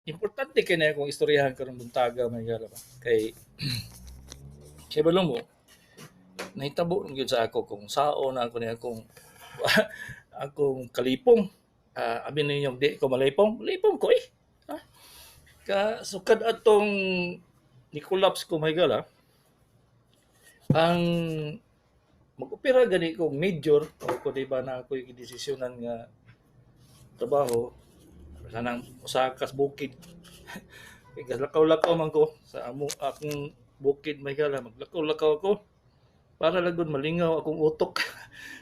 Importante kay na akong istoryahan karong buntaga, mga higala ba. Kay kay balo mo, nahitabo man gyud sa ako kung sao na ako ni akong akong kalipong. Abi ninyo di ko malipong, lipong ko eh. Ha? Ka sukad atong ni-collapse ko, mga higala, ang mag-opera gani ko major o ko di ba na ako'y gidesisyonan nga trabaho kanang usa ka bukid. Kay lakaw-lakaw man ko sa amo akong bukid, mga higala, maglakaw-lakaw ako para lang gud malingaw akong utok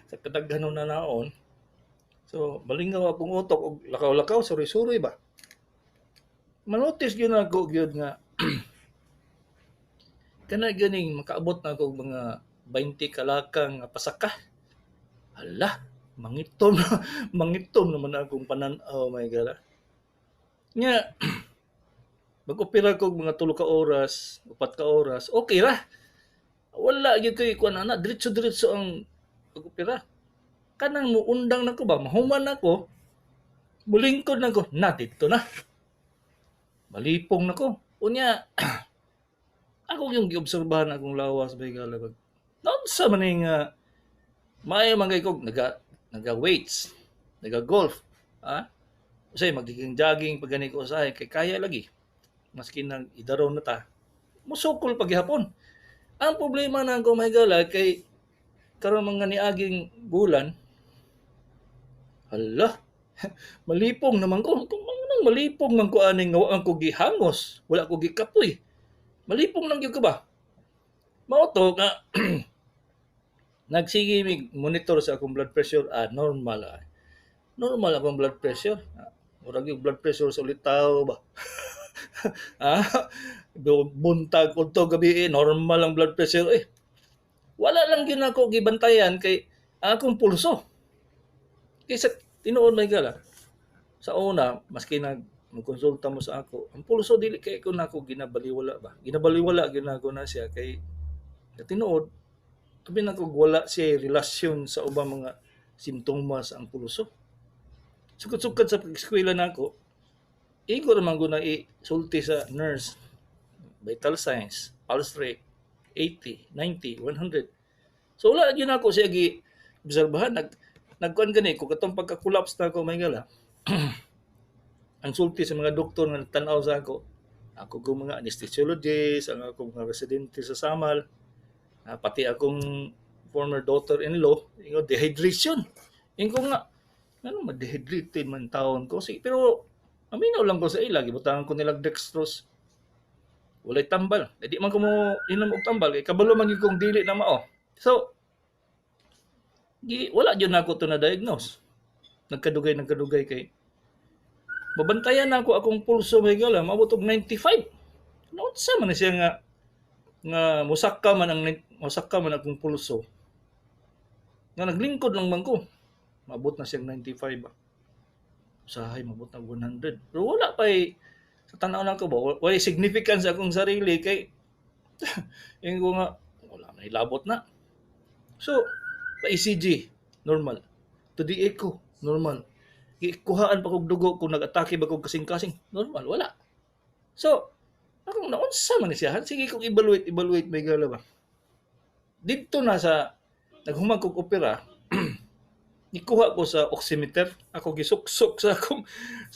sa kadaghan na naon. So malingaw akong utok og lakaw-lakaw, suroy-suroy ba. Manotice gyud nako gyud nga kana ganing makaabot na ako og mga 20 kalakang nga pasaka. Hala, mangitom mangitom naman akong panan-aw, mga higala. Nya mag-opera ko og mga 3 ka oras, 4 ka oras, okay ra. Wala gyud koy kuan ana, diretso-diretso ang pag-opera. Kanang muundang na ko ba, mahuman nako, mulingkod na ko, na didto na. Malipong na ko. Unya, ako yung giobserbahan akong lawas, mga higala ba. Naunsa man ni nga maayo man kay kog naga naga weights, naga golf, ha? Usay magiging jogging pag gani ko usahay kay kaya lagi. Maski nang idaraw na ta, musukol pa gihapon. Ang problema na ako, mga higala, kay karon mga niaging bulan, hala, malipong naman ko. Kung nang malipong man ko aning nga wa ko gihangos, wala ko gikapoy. Malipong lang gyud ko ba? Mao to nga nagsige mig monitor sa akong blood pressure, normal ah. Normal akong blood pressure. Murag yung blood pressure sa ulitaw ba. Buntag udto gabi eh, normal ang blood pressure eh. Wala lang gyud ako gibantayan kay ang akong pulso. Kay sa tinuod, mga higala, sa una, maski nag magkonsulta mo sa ako, ang pulso dili kay ko nako ginabaliwala ba. Ginabaliwala gyud nako na siya kay sa tinuod, abi na kog wala siya relasyon sa ubang mga simptomas ang pulso. Sukad-sukad sa pag-eskwela nako, igo ra man ko na isulti sa nurse. Vital signs, pulse rate, 80, 90, 100. So wala gyud nako siya gi obserbahan. Nagkuan gani ko katong pagka-collapse na ako, mga higala. Ang sulti sa mga doktor nga nagtan-aw sa ako, ako kong mga anesthesiologist, ang akong mga residente sa Samal, pati akong former daughter-in-law, ingon dehydration. Ingon nga, ano ma-dehydrated man taon ko. Sige, pero aminaw lang ko sa ila, gibutangan ko nilang dextrose. Walay tambal. Eh, di man ko mo inom og tambal, kay kabalo man gyud kong dili na mao. So, wala gyud nako to na diagnose. Nagkadugay nagkadugay kay mabantayan na ako akong pulso, mga higala, maabot og 95. Naunsa man na siya nga nga musaka man akong pulso. Nga naglingkod lang man ko. Maabot na siyang 95 ba. Usahay maabot na 100. Pero wala pa eh, sa tanaw na ko ba, wala significance akong sarili kay yung ko nga wala na ilabot na. So, pa ECG normal. To the echo normal. Gikuhaan pa kog dugo kung nag-atake ba kog kasing-kasing, normal, wala. So, akong naunsa man ni siya, sige kong evaluate, evaluate, mga higala ba. Didto na sa naghuman kog opera, nikuha ko sa oximeter, ako gisuksok sa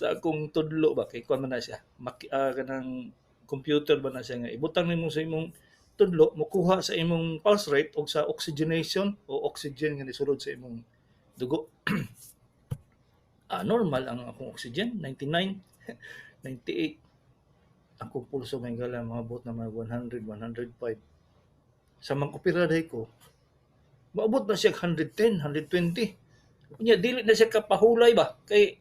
akong tudlo ba kay kuan man na siya. Maki, kanang computer ba na siya nga ibutang nimo sa imong tudlo, mokuha sa imong pulse rate o sa oxygenation o oxygen nga nisulod sa imong dugo. Normal ang akong oxygen, 99, 98. Akong pulso, mga higala, maabot na mga 100, 105. Sa mang-opera dahi ko, maabot na siya 110, 120. Unya dili na siya kapahulay ba kay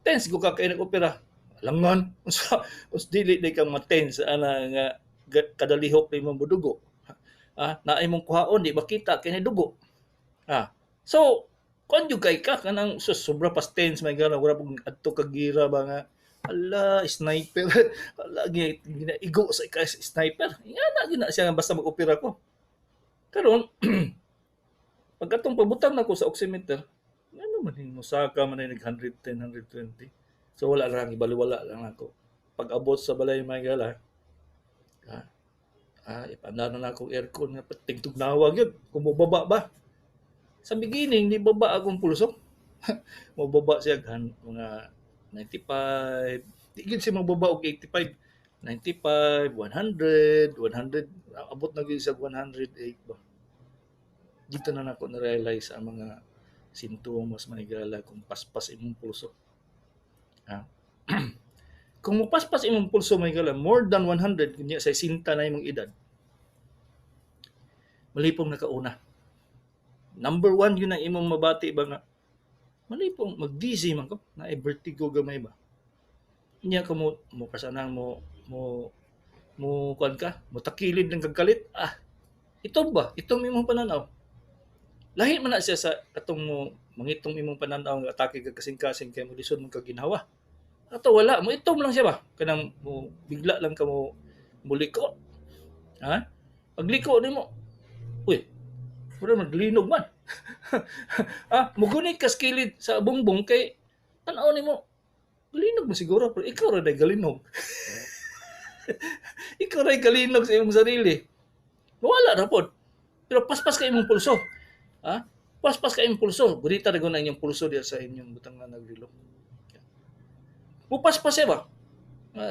tense ko ka kay nag-opera. Alangan, unsa us dili day ka ma-tense ana nga kadalihok na imong dugo. Naay mong kuhaon di ba kita kay dugo. So kuan jud kay ka kanang sus, sobra pas tense, mga higala, wala pong adto ka gira ba nga ala sniper, ala ginaigo sa ka sniper. Nga na gyud na siya nga basta mag-opera ko. Karon pagkatong pabutang nako sa oximeter, ngano man ning mosaka man nag 110, 120. So wala lang ibaliwala lang ako. Pag-abot sa balay, mga higala, ipaandar na akong aircon nga tingtugnawa gyud kung mobaba ba. Sa beginning, di baba akong pulso. Mobaba siya mga 95, di gyud siya mobaba og 85, 95, 100, 100, abot na gyud siya 108 ba. Dito na nako na-realize ang mga sintomas, mga higala, kung paspas imong pulso. Ha? Kung mopaspas imong pulso, mga higala, more than 100, kunya sa 60 na imong edad, malipong nakauna. Number one, yun ang imong mabati ba nga, malipong, mag-dizzy man ko, na vertigo gamay ba. Nya ka mo, mo kasanang mo, mo, mo kuan ka, mo takilid ng kagkalit, ito ba? Ito imong pananaw. Lahi man na siya sa katong mo, mangitong imong pananaw nga atake kag kasing-kasing kay mo lisod man kag ginhawa. Ato wala, mo itom lang siya ba? Kanang mo bigla lang ka mo muliko. Ha? Pagliko nimo, uy, mura maglinog man. Mugunit ka sa kilid sa bungbong kay tan-aw nimo galinog mo siguro pero ikaw ra day galinog. Ikaw ra galinog sa imong sarili. Wala ra pod. Pero paspas ka imong pulso. Ha? Paspas ka imong pulso. Gunita ra na inyong pulso diya sa inyong butang nga nagrilo. Mupaspas siya ba?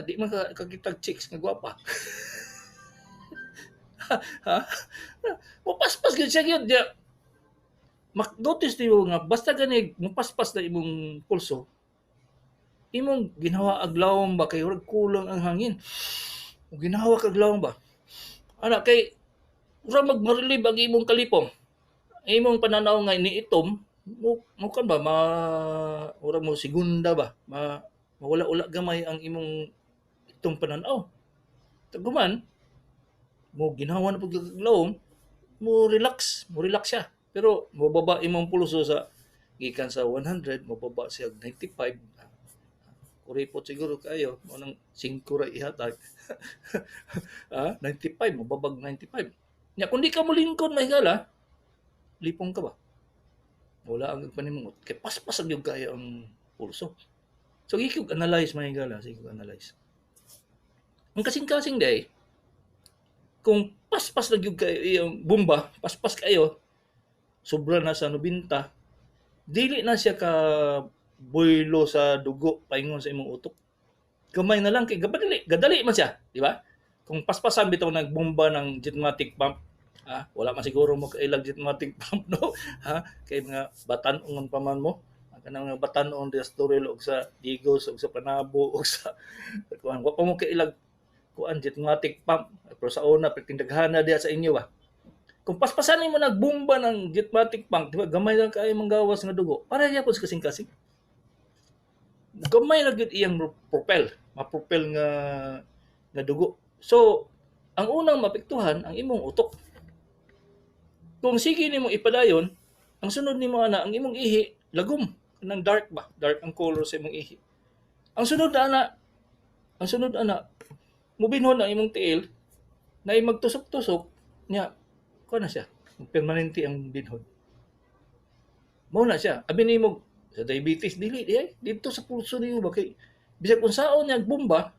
Di man ka kakitag chicks nga gwapa. Ha? Mupaspas gyud siya gyud diya. Mak-notice niyo nga basta gani mupaspas na imong pulso, imong ginawa aglawom ba kay murag kulang ang hangin. Ug ginawa kag lawom ba? Ana kay ura magmarelieve ang imong kalipong. Ang imong pananaw nga iniitom, mo mo kan ba ma ura mo segunda ba ma mawala-ula gamay ang imong itong pananaw. Taguman mo ginawa na pag lawom, mo relax siya. Pero mobaba imong pulso sa gikan sa 100, mobaba siya 95. Kuripot siguro kayo, mo nang 5 ra ihatag. 95, mobabag 95. Nya kung di ka molingkod, mahigala, lipong ka ba? Wala ang panimungot. Kay paspas ang gyud kayo ang pulso. So ikog analyze, mahigala, sige analyze. Ang kasing-kasing day, kung paspas na gyud kayo iyang bomba, paspas kayo, sobra na sa 90, dili na siya ka boylo sa dugo paingon sa imong utok. Gamay na lang kay gadali, gadali man siya, di ba? Kung paspasan bitaw nagbomba ng jetmatic pump, wala man siguro mo kailag jetmatic pump, no? Ha, kay mga batan-ongon pa man mo. Ang kanang mga batan-on di sa Toril og sa Digos og sa Panabo og sa kuan, wa pa mo kailag kuan jetmatic pump. Pero sa una pertindaghana diha sa inyo ba. Kung paspasan nimo nagbomba ng jetmatic pump, di ba gamay lang kaayo manggawas nga dugo. Para gyapon sa kasing-kasing. Gamay lang gyud iyang propel, mapropel nga dugo. So, ang unang mapektuhan ang imong utok. Kung sige nimo ipadayon, ang sunod nimo ana ang imong ihi lagom, kanang dark ba, dark ang color sa imong ihi. Ang sunod ana, ang sunod ana, mubinhon ang imong tiil na magtusok-tusok niya, kuan na siya, permanente ang binhon. Mao na siya. Abi nimo sa diabetes dili di ay dito sa pulso nimo ba kay bisag unsaon niya bomba,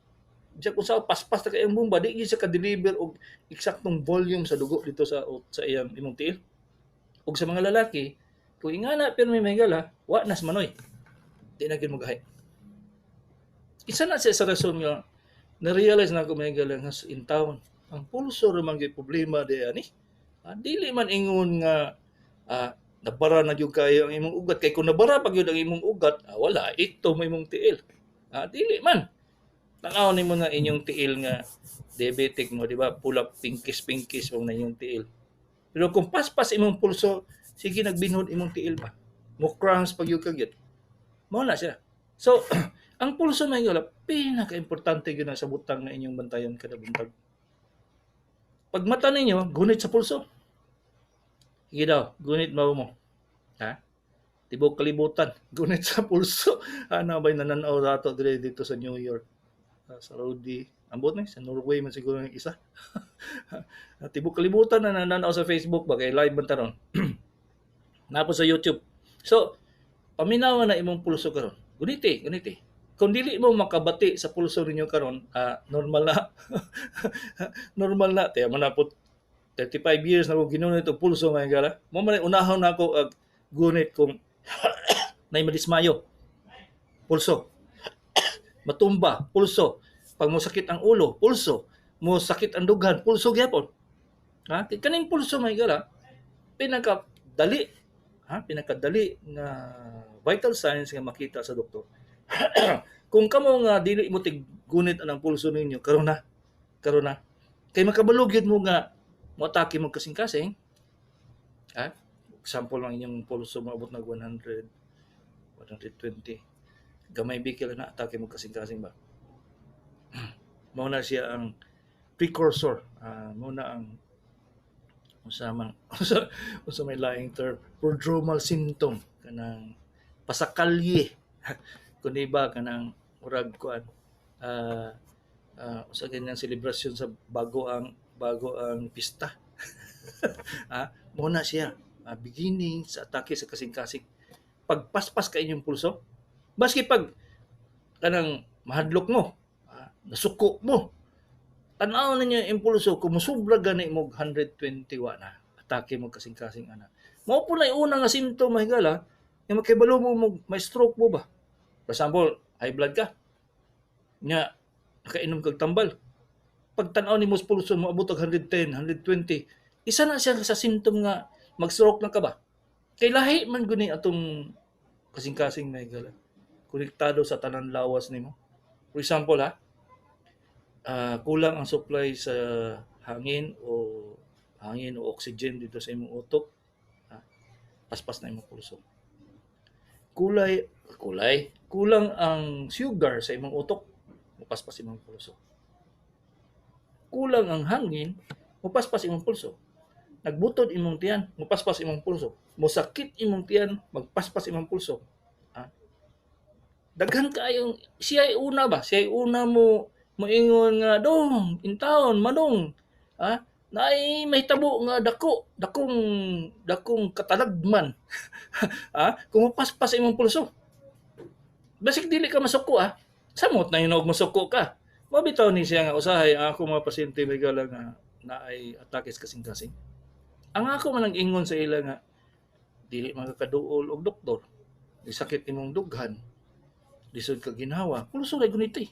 bisag unsaon paspas na kay ang bomba, di gyud siya ka-deliver og eksaktong volume sa dugo dito sa iyang imong tiil. Ug sa mga lalaki, kung ingana pirmi, mahigala, wa nas manoy. Di na gyud mogahi. Isa na siya sa rason nga na-realize na ako, mahigala, nga in town ang pulso ra man gyud problema di ani. Dili man ingon nga nabara na gyud kayo ang imong ugat kay kung nabara pa gyud ang imong ugat, wala ito mo imong tiil. Dili man. Tan-aw nimo na inyong tiil nga diabetic mo, di ba? Pula, pinkis-pinkis mo na inyong tiil. Pero kung paspas imong pulso, sige nagbinhod imong tiil ba. Mo cramps pag gyud ka gyud. Mao na siya. So, ang pulso na yun, pinaka-importante gyud na sa butang na inyong bantayan kada buntag. Pag mata ninyo, gunit sa pulso. Sige daw, gunit mo mo. Ha? Tibok kalibutan, gunit sa pulso. Ano ba yung nananaw rato dire dito sa New York? Sa Saudi, ambot na, sa Norway man siguro ng isa. Tibok kalibutan na nananaw sa Facebook ba kay live man taron. Napo sa YouTube. So, paminawa na imong pulso karon. Guniti, guniti. Kung dili mo makabati sa pulso ninyo karon, normal na. Normal na. Kaya man na po 35 years na ko ginunit og pulso, mga higala. Mo man unahon na ako ag gunit kung nay madismayo. Pulso. Matumba, pulso. Pag mo sakit ang ulo, pulso. Mo sakit ang dughan, pulso gyapon. Ha? Kay kaning pulso, mga higala, pinakadali, ha? Pinakadali nga vital signs nga makita sa doktor. Kung kamo nga dili mo tiggunit ang pulso ninyo, karon na. Karon na. Kay makabalo gyud mo nga moatake mo kasing-kasing. Ha? Example lang, inyong pulso moabot nag 100, 120. Gamay bikil na atake mo kasing-kasing ba? Mao na siya ang precursor. Mao na ang unsa man unsa may laing term, prodromal symptom, kanang pasakalye kun iba, kanang murag kuan, usa ganyang selebrasyon sa bago ang pista. Mao na siya beginning sa atake sa kasing-kasing pagpaspas ka inyong pulso, baski pag kanang mahadlok mo, nasuko mo, tan-aw ninyo yung impulso. Kung musubra gani mo 120, wa na, atake mo kasing-kasing ana. Mao po na una nga symptom, mahigala, nga makibalo mo may stroke mo ba. For example, high blood ka nya nakainom kag tambal, pag tan-aw nimo sa pulso mo abot og 110, 120, isa na siya sa symptom nga mag-stroke na ka ba. Kay lahi man guni atong kasing-kasing, mahigala, konektado sa tanan lawas nimo. For example, ha, kulang ang supply sa hangin o oxygen dito sa imong utok, ha, paspas na imong pulso. Kulay kulay kulang ang sugar sa imong utok, mupaspas imong pulso. Kulang ang hangin, mupaspas imong pulso. Nagbutod imong tiyan, mupaspas imong pulso. Mosakit imong tiyan, magpaspas imong pulso. Ha? Daghan kaayong siya ay una ba? Siya ay una mo moingon nga dong, intawon manong, ha? Naay mahitabo nga dako, dakong dakong katalagman. Ha? Kung mapaspas imong pulso. Basig dili ka masuko, ha. Samot na hinog masuko ka. Mabitaw ni siya nga usahay ang ako mga pasyente may gala nga naay atake sa kasing-kasing. Ang ako man ang ingon sa ila nga dili makakaduol og doktor. Di sakit imong dughan. Lisod ka ginhawa, pulso ra guniti.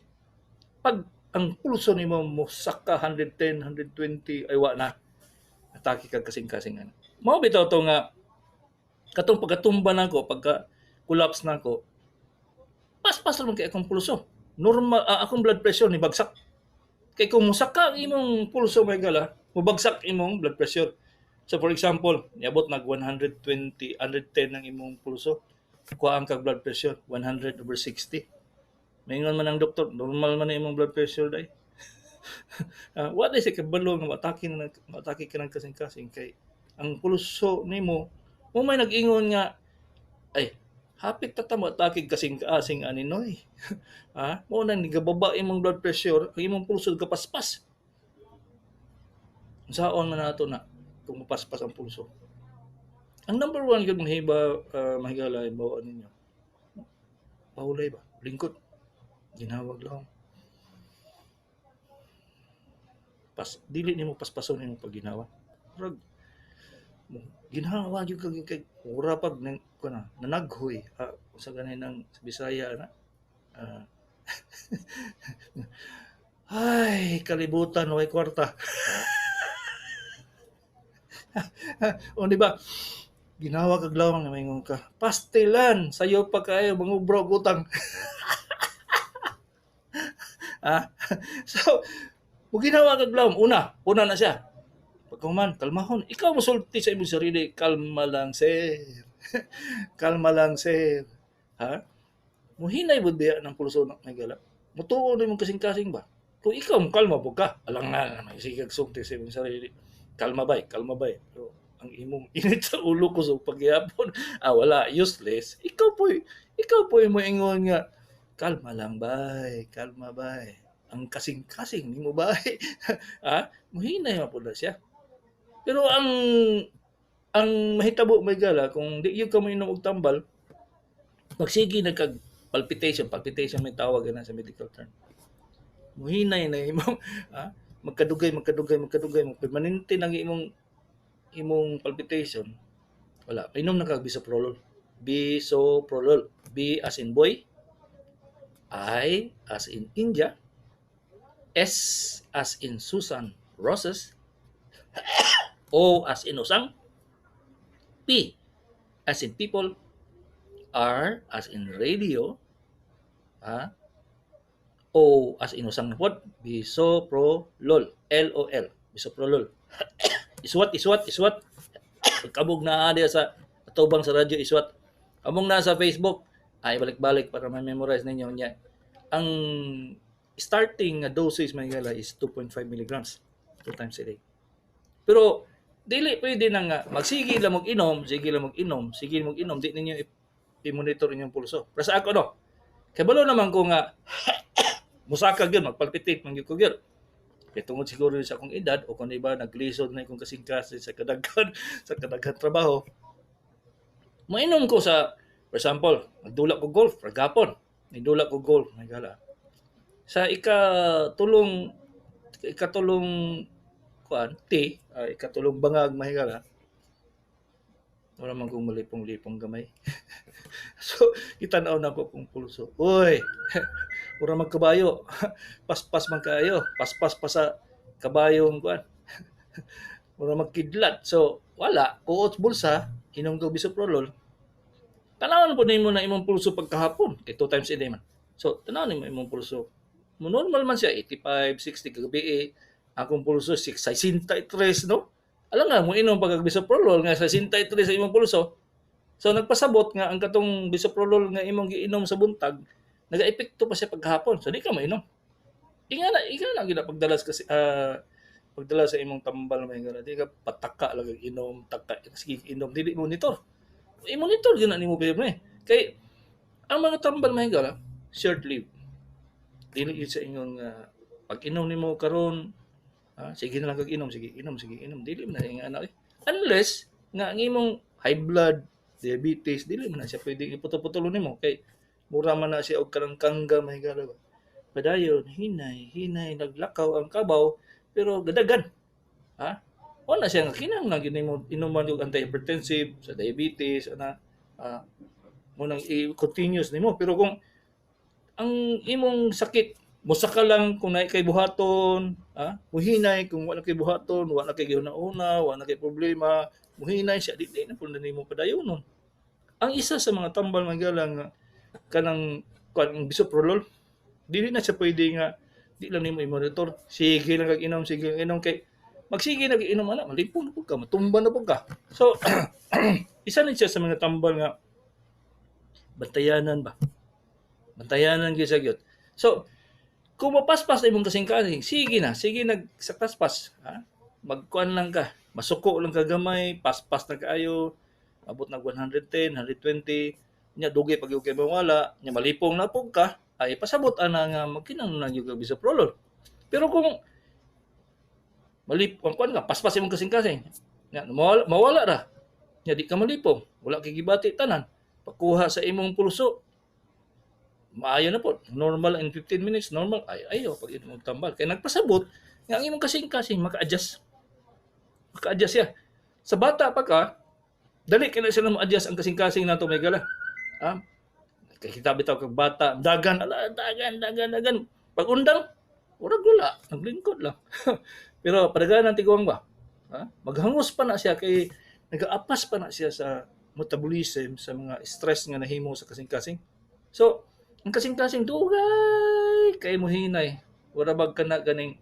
Pag ang pulso nimo mosaka 110, 120, ay wa na. Atake kag kasing-kasing ana. Mao bitaw to nga katong pagkatumba nako, pagka collapse nako, paspas ra man kay akong pulso. Normal akong blood pressure ni bagsak. Kay kung mosaka ang imong pulso, may gala, mobagsak imong blood pressure. So for example, niabot nag 120, 110 ang imong pulso, kuha ang kag blood pressure 100 over 60. Maingon man ang doktor, "Normal man ang imong blood pressure day." Wa day siya kabalo nga matake ka ng kasing-kasing kay ang pulso nimo mo may nag-ingon nga ay hapit ta ta matake kasing-kasing ani noy. Mo nang nigababa imong blood pressure, ang imong pulso kapaspas. Unsaon man nato na kung mapaspas ang pulso? Ang number one gyud mahiba, mahigala, bawaan ninyo. Pahulay ba? Lingkod. Ginhawag lang. Pas dili nimo paspason imong pagginhawa. Murag ginhawa gyud kag kay mura pag nang kana nanaghoy, unsa gani nang sa Bisaya na. Ay, kalibutan way kwarta. O di ba? Ginawa kag lawang na maingon ka. Pastilan, sayo pa kayo mangubra og utang. Ah, so, mo ginawa kag lawom, una, una na siya. Pagkahuman, kalmahon. Ikaw mosulti sa imong sarili, "Kalma lang, sir. Kalma lang, sir." Ha? Muhinay bud biya ng pulso na may gala. Mutuo na imong kasing-kasing ba? Kung ikaw kalma po ka, alangan na sige kag sulti sa imong sarili. "Kalma bay, kalma bay." Pero ang imong init sa ulo ko sa pagyapon, wala, useless. Ikaw po mo ingon nga, "Kalma lang bay, kalma bay. Ang kasing-kasing nimo bay." Ha? Muhinay man pud na siya. Pero ang mahitabo, may gala, kung di gyud ka moinom og tambal, magsige na kag Palpitation, palpitation may tawag na sa medical term. Muhinay na imong magkadugay, magkadugay, magkadugay, magpermanente nang imong palpitation. Wala, inom na kag bisoprolol. Bisoprolol. B as in boy, I as in India, S as in Susan Roses, O as in Usang, P as in people, R as in radio, O as in usang pod, bisoprolol, L-O-L, bisoprolol. Iswat, iswat, iswat. Kabog na diya sa atubang sa radyo, iswat. Among na sa Facebook, ay balik-balik para ma-memorize ninyo niya. Ang starting nga dosage, mga higala, is 2.5 milligrams two times a day. Pero dili pwede na nga magsige lang mag-inom, sige lang mag-inom, sige mag-inom, di ninyo i-monitor inyong pulso. Pero sa ako, no, kabalo naman ko nga musaka gyud, magpalpitate man gyud ko gyud. Kay tungod siguro sa akong edad o kung iba naglisod na akong kasing-kasing sa kadaghan trabaho. Mainom ko sa, for example, nagdula ko golf gapon. Nagdula ko golf, may gala. Sa ikatulong kuan, tea, ikatulong bangag, mahigala. Wala man kong malipong-lipong gamay. So, itanaw na ko kung pulso. Uy, mura magkabayo. Paspas man kaayo. Paspas pa sa kabayong kuan. Mura magkidlat. So, wala. Kuot bulsa, inom ko bisoprolol. Tanawon po nimo na imong pulso pagkahapon. Kay two times a day man. So, tanawon nimo imong pulso. Normal man siya, 85, 60 kagabi eh. Akong pulso, 63, no? Alam nga, mo inom pag bisoprolol nga 63 sa imong pulso. So nagpasabot nga ang katong bisoprolol nga imong giinom sa buntag, nagaepekto pa siya pagkahapon. So di ka mainom. Inga na gina pagdala kasi pagdala sa imong tambal, may nga di ka pataka lang inom, taka sige inom, dili monitor. I-monitor gyud na nimo pirmi. Kay ang mga tambal, may nga, short lived. Dili gyud sa ingon nga pag inom nimo karon, sige na lang kag inom, sige inom, sige inom, dili man na nga anak eh. Unless nga ang imong high blood, diabetes, dili man na siya pwede iputol-putulon nimo kay mura man na siya og kanang kangga, mahigala ba. Padayon, hinay, hinay naglakaw ang kabaw pero gadagan. Ha? Wala siya nga kinahanglan gyud nimo inuman og antihypertensive sa diabetes ana, mo nang i-continuous nimo, pero kung ang imong sakit musaka lang kung naay kay buhaton, muhinay kung wala kay buhaton, wala kay gihuna-una, wala kay problema, muhinay siya, di na pud nimo padayonon. Ang isa sa mga tambal, mga nga kanang kuan, bisoprolol, dili na siya pwede nga di lang nimo i-monitor. Sige lang kag inom, sige lang inom kay magsige na inom ana, malipong na pud ka, matumba na pud ka. So isa ni siya sa mga tambal nga bantayanan ba. Bantayanan gyud sa gyud. So kung mapaspas na imong kasing-kasing, sige na, sige nag sa paspas, ha? Magkuan lang ka, masuko lang ka gamay, paspas na kaayo, abot nag 110, 120, nya dugay pag kay mawala, nya malipong na pug ka, ay pasabot ana nga magkinahanglan na gyud kag bisoprolol. Pero kung malip ang kuan ka, paspas imong kasing-kasing, nya mawala, mawala ra. Nya di ka malipong, wala kay gibati tanan. Pagkuha sa imong pulso, maayo na po. Normal in 15 minutes, normal. Ay, ayo, pag inom og tambal. Kay nagpasabot, nga ang imong kasing-kasing maka-adjust. Maka-adjust siya. Sa bata pa ka, dali kay na sila mo-adjust ang kasing-kasing nato, may gala. Kay kita bitaw kag bata, dagan, ala, dagan, dagan, dagan. Pag undang, urag wala, naglingkod lang. Pero padaganan tiguang ba? Ha? Maghangos pa na siya kay nagaapas pa na siya sa metabolism, sa mga stress nga nahimo sa kasing-kasing. So, ang kasing-kasing dugay kay muhinay. Wala bag kana ganing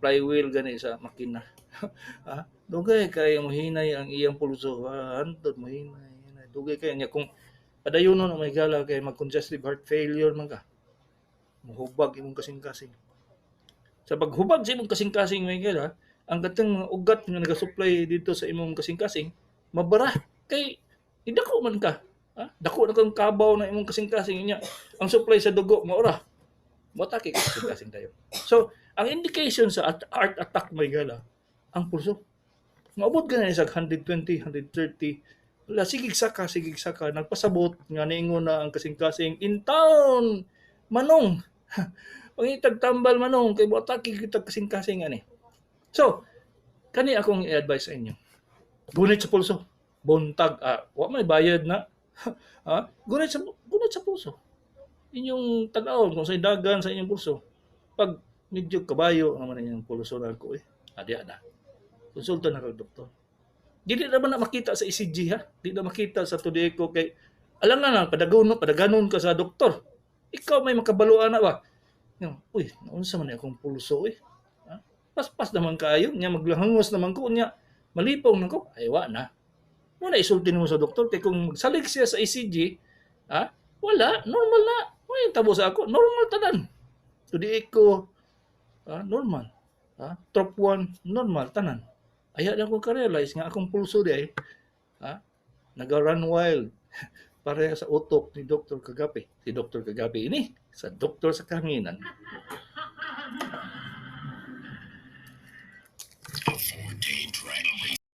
flywheel gani sa makina. Dugay kay muhinay ang iyang pulso. Hantod muhinay, hinay. Dugay kay niya kung padayonon ang may gala kay mag-congestive heart failure man ka. Muhubag imong kasing-kasing. Sa paghubag sa imong kasing-kasing, may gala, ang katong mga ugat nga nagasupply dito sa imong kasing-kasing mabara kay idako man ka. Ha? Dako na kang kabaw na imong kasing-kasing niya. Ang supply sa dugo maura. Motake ka kasing-kasing tayo. So, ang indication sa heart attack, may gala, ang pulso. Maabot ka na sa 120, 130 Wala, sigig saka, sigig saka. Nagpasabot nga niingon na ang kasing-kasing in town manong. Pangitag tambal, manong, kay mo-atake kitag kasing-kasing ani. So, kani akong i-advise sa inyo. Gunit sa pulso. Buntag, wa may bayad na. Ha? Gunit sa pulso. Inyong tan-awon kung sa dagan sa inyong pulso. Pag medyo kabayo naman inyong pulso na ko eh. Adi na. Konsulta na kag doktor. Dili naman na makita sa ECG ha. Di na makita sa 2D echo kay alam nga na padaganon padaganon ka sa doktor. Ikaw may makabaluan na ba? Nga, "Uy, naunsa man ni akong pulso eh. Ha? Paspas naman kaayo, nya maglahangos naman ko, nya malipong na ko." Ay wa na. Mo na isulti nimo sa doktor kay kung magsalig siya sa ECG, ha? Wala, normal na. Wala yung tabo sa ako, normal tanan. 2D echo, ha? Normal. Ha? Trop 1, normal tanan. Aya lang ko ka-realize nga akong pulso di ay, ha? Naga-run wild. Pareha sa utok ni Dr. Kagapi. Si Dr. Kagapi ini sa Doktor sa Kahanginan. A 4-day drag race.